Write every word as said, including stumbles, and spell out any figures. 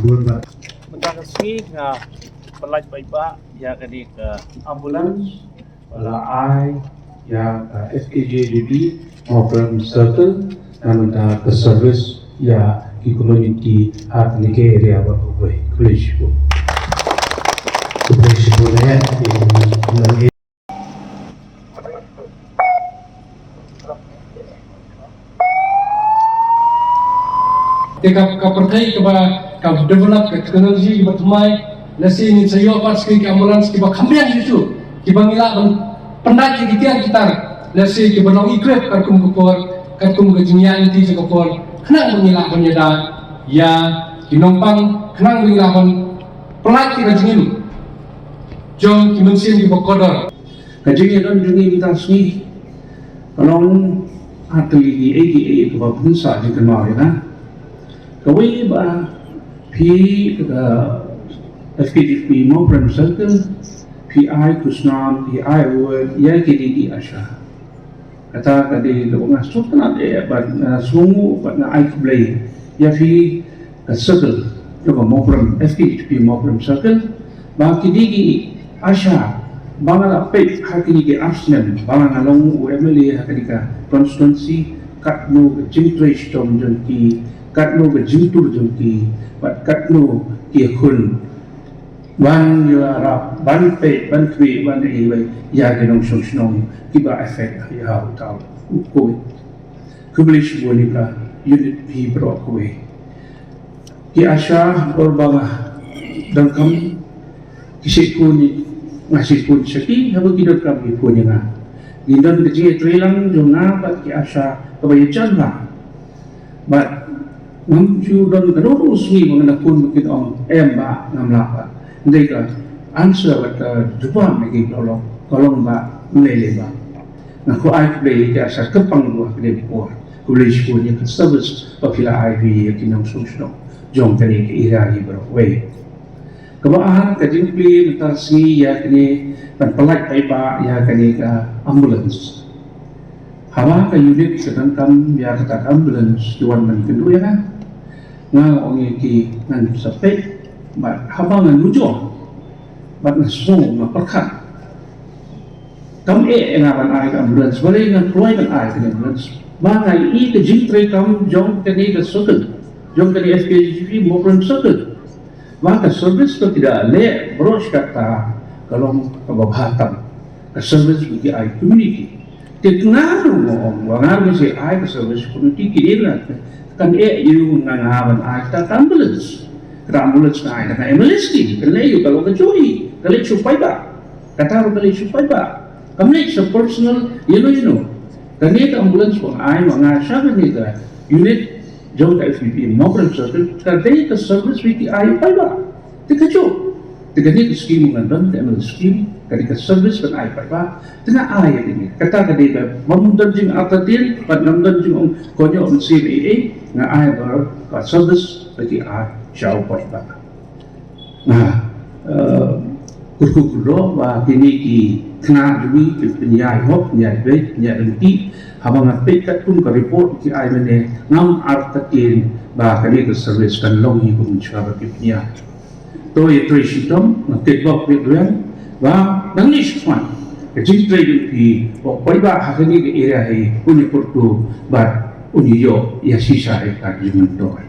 Mynta ka sngi nga pynlait paidbah ïa kane ka ambulance ba la ai ïa ka F K J G P Mawprem Circle, na mynta ka service ïa ki community ha kane ka area ba kawei. Khublei shibun. Khublei shibun eh. Te ka, ka pyrthei kaba ka develop ka technology kaba thymmai, lehse ngin sa ïoh pat ki ambulance kiba kham biang shuh shuh, kiba ngi lah ban pyndait ïa ki tiar ki tar, lehse kiba long equip katkum ka por, katkum ka jingïaid lynti jong ka por, khnang ba ngi lah ban ïada ïa ki nongpang, khnang ba ngi lah ban pyllait ïa ka jingim jong ki mynsiem kiba kordor. Ka jingïadon jong ngi mynta sngi ka long ar tylli ki ei ki ei kaba pynsa jingkynmaw ïa nga. Kawei ba phi ka F K J P Mawprem Circle phi ai khusnam, phi ai award ïa ki dei ki ASHA. Kata ka dei kaba nga sngewtynnat eh bad nga sngewnguh bad nga ai khublei ïa phi ka circle jong ka Mawprem, F K J P Mawprem Circle, ba ki dei ki ASHA ba nga la peit ha kine ki ar snem ba nga long u M L A ha kane ka constituency, katno ka jingtrei shitom jong ki, katno ka jingtur jong ki, bad katno ki khun ban ïarap, ban peit, ban khmih, ban ïa, ïa ki nongshong shnong kiba affect ïa uta u Covid. Khublei shibun ïa ka unit phi baroh kawei. Ki ASHA, bor ba nga donkam, ki shait khun, nga shait khun sha ki, haba ki donkam ki phone ïa nga. Ngin don ka jingïatreilang jong nga bad ki ASHA kaba ïajan bha. Bad ngam ju don kano kano sngi ba ngan da phone ba kin ong em bah ngam lah bah. Hynrei ka answer bad ka jubab na ki ka long, ka long bah ym lei lei bah. Nga kwah ai khublei ïa ki ASHA kyrpang ruh ha kane ka por. Khublei shibun ïa ka service ba phi la ai ïa ki nongshong shnong jong kane ka area hi baroh kawei. Kaba ar, ka jingplie mynta sngi ïa kane ban pyllait paidbah ïa kane ka ambulance. Haba ka unit ka donkam ïa kata ka ambulance, ki wan ban kynduh ïa nga. Nga ong ïa ki ngan sa peit bad haba ngan nujor bad nga sngew, nga pyrkhat, kam eh ïa nga ban ai ka ambulance, balei nga kloi ban ai ka ambulance? Ba nga ïohi ka jingtrei kam jong kane ka circle, jong kane F K J G P Mawprem Circle, ba ka service ka ki da leh baroh shi katta ka long kaba bha tam. Ka service ba ki ai community. Te nga ruh nga ong, ba nga ruh nga sa ai ka service community, ki dei na kan eh ïa nga, nga ban ai kata ka ambulance. Kata ambulance nga ai na ka M L A scheme, kan leh ïa ka long ka jong ngi, ka leit sha u paidbah. Kata ruh ka leit sha u paidbah. Kam leit sha personal ïano ïano. Kane ka ambulance ba nga ai, ba nga ai sha kane ka unit jong ka F K J P Mawprem Circle, ka dei ka service ba ki ai ïa u paidbah. Te kajuh. Te kane ka scheme ngan don, te M L A scheme, kane ka service ban ai paidbah. Te nga ai ïa kane. Kata ka dei ba ngam don jingartatien bad ngam don jingong kohnguh mynsiem ei ei, nga ai ba ka service ba ki ai sha u paidbah. Nga, eh, kyrkhu kyrdoh ba kine ki khynnah jong ngi ki pynïaid hok, pynïaid beit, pynïaid ryntih. Haba nga peit katkum ka report ki ai mynne, ngam artatien ba kane ka service kan long hi kum shuwa ba ki pynïaid. To ïa trei shitom, nga kitbok ïa ka duweng ba nangne shakhmat ka jingtrei jong phi, u paidbah ha kane ka area hi un ïa pyrto bad un ïa ïoh ïa shisha ïa ka jingmyntoi.